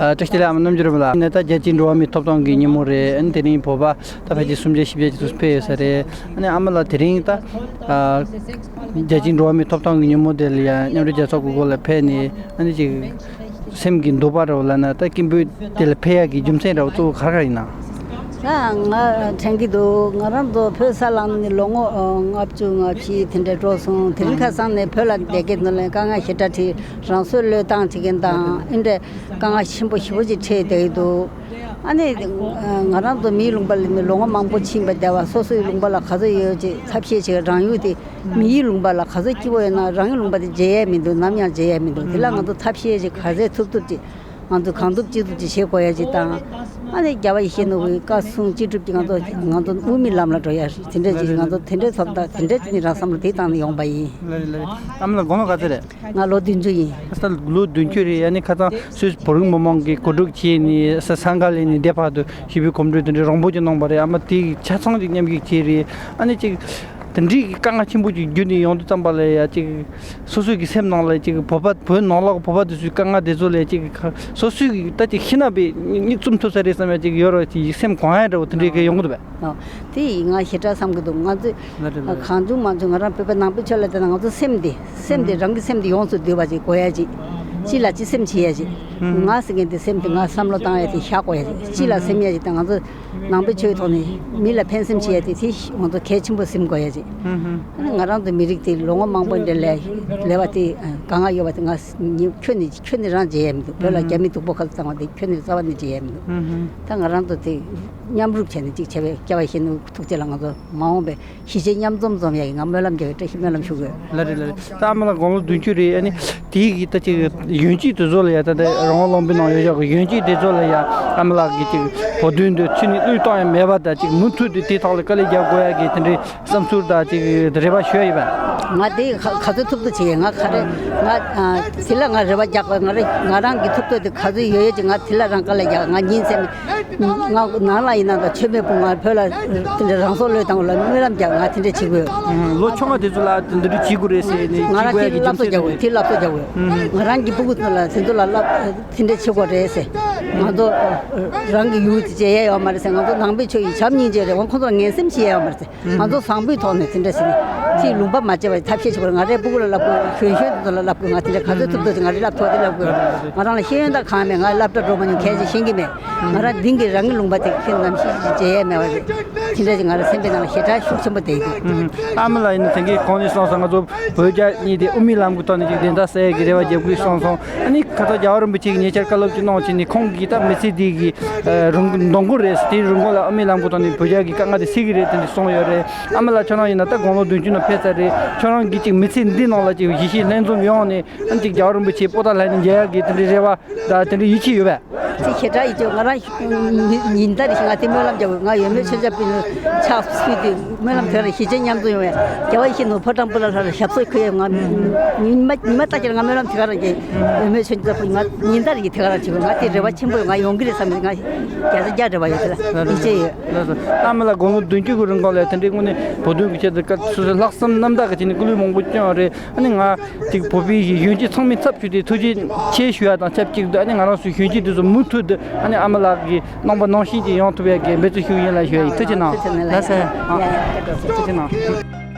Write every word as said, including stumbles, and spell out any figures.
ཨ། བཀྲ་ཤིས་བདེ་ལེགས། ཨ་མ་རྣམ་འགྱུར་རིང་མོ་ལགས། ནས་ད་རྒྱལ་སྤྱིའི་འགྲོ་བ་མིའི་ཐོབ་ཐང་གི་ཉིན་མོ་རེད། ཨ་ནི་དེ་རིང་བོད་པ་ད་ཕལ་ཆེར་སུམ་བརྒྱ་བཞི་བརྒྱ་ཅིག་ཚོ་ཕེབས་ཡོད་ས་རེད། ཨ་ནི་ཨ་མ་ལགས་དེ་རིང་ད་ཨ་རྒྱལ་སྤྱིའི་འགྲོ་བ་མིའི་ཐོབ་ཐང་གི་ཉིན་མོ་དེ་ལ་ཡང་མཉམ་འབྲེལ་རྒྱལ་ཚོགས་ཀྱི་སྒོ་ལ་ཕེབས་ནས། ཨ་ནི་ཅིག་སེམས་ཀྱི་འདུན་པ་རེད་པ་ལབ་ན། ད་སྐད་འབོད་དེ་ལ་ཕེབས་ཡག་གི་རྒྱུ་མཚན་རེད་པ་གཙོ་བོ་ག་རེ་ག་རེ་ཡིན་ན། ད་ང་དྲན་གྱི་འདུག། ང་རང་ཚོ་བོད་ས་ལངས་ནས་ལོ་ངོ་ཨ་ལྔ་བཅུ་ང་བཞི་དེ་འདྲ་འགྲོ་སོང་། དེ་རིང་ཁ་སང་ནས་བོད་ལ་བསྡད་མཁན་ཚོ་ལ་དཀའ་ངལ་ཞེ་དྲག་འཕྲད། རང་སྲོག་བློས་བཏང་བྱེད་མཁན་དང་། ཨེ་འདྲ་དཀའ་ངལ་ཆེན་པོ་ཞེ་པོ་ཅིག་འཕྲད་བསྡད་ཀྱི་འདུག། ཨ་ནི་ང་རང་ཚོ་མིའི་ལུང་པ་ལ་ནི་ལོ་ངོ་མང་པོ་ཕྱིན་པ་བསྡད་པ། སོ་སོའི་ལུང་པ་ལ་ག་ཚོད་ཡོད་ཅེས་ཐབས་ཤེས་བྱེད། རང་ཡུལ་དེ་མིའི་ལུང་པ་ལ་ག་ཚོད་སྐྱིད་པོ་ཡོད་ན། རང་གི་ལུང་པ་དེ་བརྗེད་ཡས་མི་འདུག། ནམ་ཡང་བརྗེད་ཡས་མི་འདུག། དེ་ལ་ང་ཚོ་ཐབས་ཤེས་ཅིག་ག་ཚོད་ཐུབ་ཐུབ་ཅིག། ང་ཚོ་གང་ཐུབ་ཅི་ཐུབ་ཅིག་བྱེད་དགོས་ཡ་ཅིག་དང་། ཨ་ནི་རྒྱལ་བ་ཡིད་བཞིན་ནོར་བུའི་བཀའ་གསུང་ཅི་སྒྲུབ་ཀྱི་ང་ཚོ་ང་ཚོ་དབུ་མའི་ལམ་ལ་འགྲོ་ཡ་ཅིག་དེ་འདྲ་ཅིག། ང་ཚོ་དེ་འདྲའི་ཐོབ་ཐང་དེ་འདྲ་ཅིག་ནི་རང་བསམ་བློ་དེ་བཏང་ནས་ཡོང་པ་ཡིན། ལགས་རེད། ལགས་རེད། ཨ་མ་ལགས་དགུང་ལོ་ག་ཚོད་རེད། ང་ལོ་བདུན་ཅུ་ཡིན། ད་ལོ་བདུན་ཅུ་རེད། ཨ་ནི་ཁ་སང་སུད་བོད་རིགས་མི་མང་གིས་གོ་སྒྲིག་བྱས་ནས་ས་སངྒ་ལས་ནས་འདི་བར་དུ་ཞི་བའི་གོམ་བགྲོད་དེ་འདྲའི་རོང་པོ་ཅིག་གནང་བ་རེད། ཨ་མ་དེ་ཆ་ཚང་ཅིག་མཉམ་ཞུགས་བྱས་རེད། ཨ་ནི་ཅིག་དེ་འདྲའི་གི་དཀའ་ངལ་ཆེན་པོ་ཅིག་བརྒྱུད་ནས་ཡོང་དུས་ཙམ་པ་ལ་ཡ་ཅིག་སོ་སོའི་གི་སེམས་ནང་ལ་ཅིག་བོད་པ་བོད་ནང་ལོགས་བོད་པ་དེ་ཚོའི་དཀའ་ངལ་དེ་ཚོ་ལ་ཅིག་སོ་སོའི་གི་ད་ཅིག་ཤི་ན་པའི་མིག་བཙུམ་ཐུབ་ས་རེད་བསམ་ཡ་ཅིག་ཡོད་རེད། ཅིག་སེམས་གོ་ཡ་འདྲ་བོ་དེ་འདྲའི་གི་ཡོང་གི་འདུག་པས། ཨ། དེ་ཡིས་ང་ཞེ་དྲག་བསམ་གྱི་འདུག། ང་ཚོས་ལ་རེ་ལ་རེ། གང་བྱུང་མང་བྱུང་ང་རང་བོད་པ་ནང་པའི་ཆོས་ལ་བལྟས་ན། ང་ཚོ་སེམས་དེ་སེམས་དེ་ཧུམ། རང་གི་སེམས་དེ་ཡོངས་སུ་འདུལ་བ་ཅིག་དགོས་ཡ་ཅིག། ཅི་ལ་ཅི་སེམས་བྱེད་ཡ་ཅིག། ཧུམ། ང་ཟེར་མཁན་དེ་སེམས་དེ་ང་བསམ་བློ་བཏང་ཡ་དེ་བཞག་དགོས་ཡ་ཅིག། ཅི་ལ་སེམས་ཡ་ཅིག་དང་། ང་ཚོ་ནང་པའི་ཆོས་ཐོག་ནས་མི་ལ་ཕན་སེམས་བྱེད་ཡ་དེ་དེ་ང་ཚོ་གལ་ཆེན་པོ་སེམས་དགོས་ཡ་ཅིག། ཧུམ་ཧུམ། ཨ་ནི་ང་རང་ཚོ་མི་རིགས་དེ་ལོ་ངོ་མང་པོ་འདྲ་ལས་ལས་པ་དེ་དཀའ་ངལ་ཡོད་པ་དེ་ང་ཁྱོན་ནས་ཁྱོན་ནས་རང་བརྗེད་ཡ་མི་འདུག། བོད་ལ་ཧུམ་ཧུམ། རྒྱ་མི་སྡུག་པོ་ག་ཚོད་བཏང་བ་དེ་ཁྱོན་ནས་རྩ་བ་ནས་བརྗེད་ཡ་མི་འདུག། ཧུམ་ཧུམ། ད་ང་རང་ཚོ་དེ་མཉམ་རུབ་བྱས་ནས་ཅིག་བྱས་པས། སྐྱབས་པ་ཞིག་ནུ་ཐུགས་རྗེ་ལ་ང་ཚོ་མ་འོངས་པའི་གཞིས་བྱེས་མཉམ་འཛོམས་འཛོམས་ཡག་གི་ང་སྨོན་ལམ་རྒྱག་གི། བཀྲ་ཤིས་སྨོན་ལམ་ཞུ་དགོས། ལགས་རེད། ལགས་རེད། ད་ཨ་མ་ལགས་དགུང་ལོ་བདུན་ཅུ་རེད། ཨ་ནི་དེའི་གི་ད་ཅིག་ཡོན་གཅིག་དེ་ཚོ་ལ་ཡ། ད་ལྟ་རང་དབང་ལུང་པའི་ནང་ཡོད་ཡག་གི་ཡོན་གཅིག་དེ་ཚོ་ལ་ཡ། ཨ་མ་ལགས་ཀྱིས་ཅིག་བོད་དོན་དུ་ཕྱི་ནས་བློས་གཏོང་ཡ་མེད་པ་དང་། ཅིག་མུ་མཐུད་དེ་དེའི་ཐོག་ལ་དཀའ་ལས་རྒྱག་དགོས་ཡག་གི་དེ་འདྲའི་བསམ་ཚུལ་དང་ཅིག་རེ་བ་ཞུ་ཡ་ཡོད་པས། ང་དེ་ག་ག་ཚོད་ཐུབ་ཐུབ་བྱེད་ཡ། ང་ག་རེ་ང་ཨ་དེ་ལ་ང་རེ་བ་རྒྱག་པ། ང་རེ་ང་རང་གི་ཐུབ་ཐུབ་དེ་ག་ཚོད་ཡོད་ཡོད་ཅིག་ང་དེ་ལ་རང་དཀའ་ལས་རྒྱག། ང་ཉིན་མཚན་ང་ནང་ལ་ཡིན་ན་ད་ཆོས་མེད་པོ། ང་བོད་ལ་དེ་འདྲ་རང་སྲོག་བློས་བཏང་བ་ལ་སྨོན་ལམ་རྒྱག། ང་དེ་འདྲ་བྱེད་དགོས། ལོ་ཆུང་བ་དེ་ཚོ་ལ་དེ་འདྲ་བྱེད་དགོས་རེད་ཟེར་ནས། ང་རང་དེ་བསླབ་གསོ་རྒྱག་དགོས། དེ་བསླབ་གསོ་རྒྱག་དགོས། ང་རང་གི་སྤུ་གུ་ཚོ་ལ་དེ་ཚོ་ལ་བསླབ། དེ་འདྲ་བྱེད་དགོས་རེད་ཟེར། ང་ཚོ་རང་གི་ཡུལ་དེ་བརྗེད་ཡ་ཡོད་མ་རེད་ཟེར། ང་ཚོ་ནང་པའི་ཆོས་ཡིན། བྱམས་སྙིང་རྗེ་རེད། འོ་ཁོང་ཚོ་ལ་ངན་སེམས་བྱེད་ཡ་ཡོད་མ་རེད་ཟེར། ང་ཚོ་བཟང་པོའི་ཐོག་ནས་དེ་འདྲ་ཞིག་ནས་ཅིག་ལུང་པ་མ་བརྗེད་པ་ཐབས་ཤེས་བྱེད་དགོས། ང་རའི་སྤུ་གུ་ལ་བསླབ་དགོས། གཞོན་གཞོན་དེ་ཚོ་ལ་བསླབ་དགོས། ང་དེ་འདྲ་ག་ཚོད་ཐུབ་ཐུབ་ཅིག་ང་རེ་བསླབ་ཐུབ་དེ་བསླབ་དགོས། ང་རང་ལ་ཤེས་ཡོན་དང་གང་མེད། ང་སློབ་གྲྭ་འགྲོ་མ་མྱོང་། གལ་ཆེ་ཤེས་ཀྱི་མེད། ང་རང་དེང་གི་རང་གི་ལུང་པ་དེ་ཁྱོན་ནམ་ཞིག་བརྗེད་ཡས་མེད་པ་རེད། དེ་འདྲ་ཅིག་ང་རང་སེམས་པའི་ནང་ལ་ཞེ་དྲག་ཤུགས་ཆེན་པོ་བསྡད་ཡོད། ཨ་མ་ལགས་ཡིན་ན་དེང་གི་གོང་ནས་གསུངས་སོང་། ང་ཚོ་བོད་རྒྱ་གཉིས་དེ་དབུ་མའི་ལམ་གྱི་ཐོག་ནས་ཅིག་བདེན་མཐའ་གསལ་ཡས་ཀྱི་རེ་བ་རྒྱག་དགོས་གསུངས་སོང་། ཨ་ནི་ཁ་སང་རྒྱལ་བ་རིན་པོ་ཆེ་གིས་ཉེ་ཆར་བཀའ་སློབ་ཅིག་གནང་བྱས་ནས། ཁོང་གིས་ད་མི་ཚེ་འདི་གི་ཨ་རིང་འདོན་དགོས་རེད། དེའི་རིང་གོང་ལ་དབུ་མའི་ལམ་གྱི་ཐོག་ནས་བོད་རྒྱ་གི་དཀའ་ངལ་དེ་སེལ་གྱི་རེད་དེ་འདྲ་གསུངས་ཡོད་རེད། ཨ་མ་ལགས་ཁྱོད་རང་ཡིན་ན་ད་དགུང་ལོ་བདུན་ཅུ་ནང་ཕེབས་ཚར་རེད། ཁྱོད་རང་གིས་ཅིག་མི་ཚེ་འདི་ནང་ལ་ཅིག་གཞིས་བྱེས་ལྷན་འཛོམས་ཡོང་ནས། ཨ་ནི་ཅིག་རྒྱལ་བ་རིན་པོ་ཆེའི་པོ་ཏཱ་ལ་ནས་མཇལ་ཡག་གི་དེ་འདྲའི་རེ་བ་དང་དེ་འདྲའི་ཡིད་ཆེས་ཡོད་པས། དེ་ཞེ་དྲག་ཡིད་ཆེས། ང་རང་ཉིན་ལྟར་རེ་བཞིན་ང་དེ་སྨོན་ལམ་རྒྱག་དགོས། ང་འོས་མེད་མཚོན་ཆ་པུས་ཕྱག་ཕུལ་ཏེ་སྨོན་ལམ་དེ་ག་རང་། གཞིས་བྱེས་མཉམ་འཛོམས་ཡོང་བའི་རྒྱལ་བ་ཡིད་བཞིན་ནོར་བུ་ཕོ་བྲང་པོ་ཏཱ་ལ་ལ་ཞབས་སོར་འཁོད་ཡོད། ང་ཉི་མ་ཉི་མ་ལྟར་གྱི་ང་སྨོན་ལམ་དེ་ག་རང་རྒྱག། འོས་མེད་མཚོན་ཆ་པུས། ང་ཉིན་ལྟར་རེ་བཞིན་དེ་ག་རང་བྱེད་དགོས། ང་དེ་རེ་བ་ཆེན་པོ་ཡོད། ང་ཡོང་གི་རེད་བསམ་ནས་ང་བརྒྱ་ཆ་བརྒྱ་རེ་བ་ཡོད། དེ་ལ་ཡིད་ཆེས་ཡོད། ལགས་སོ། ཨ་མ་ལགས་དགུང་ལོ་བདུན་ཅུ་གི་རིང་གོང་ལ་དེ་འདྲའི་དངོས་གནས་བོད་དོན་གྱི་ཆེད་དུ་སོ་སོའི་ལྷག་བསམ་རྣམ་དག་གི་ཆེད་ནས་སྐུ་ལུས་མང་པོ་བསྐྱོན་པ་རེད། ཨ་ནི་ང་ཅིག་བོད་པའི་གཞོན་སྐྱེས་ཚང་མའི་ཚབ་ཞུས་ཏེ་ཐུགས་རྗེ་ཆེ་ཞུ་ཡ་དང་ཆབས་ཅིག་ཏུ། ཨ་ནི་ང་རང་ཚོའི་གཞོན་སྐྱེས་དེ་ཚོ་མུ་མཐུད་དུ་ཨ་ནི་ཨ་མ་ལགས་ཀྱི་གནང་བ་ནང་བཞིན་ཅིག་ཡོང་ཐུབ་ཡ་གི་འབད་བརྩོན་ཞུ་ཡིན་ལ་ཞུ་ཡ་ཡིན། ཐུགས་རྗེ་གནང་། ཐུགས་རྗེ་གནང་། ལགས་སོ། ཨ། ཐུགས་རྗེ་གནང་།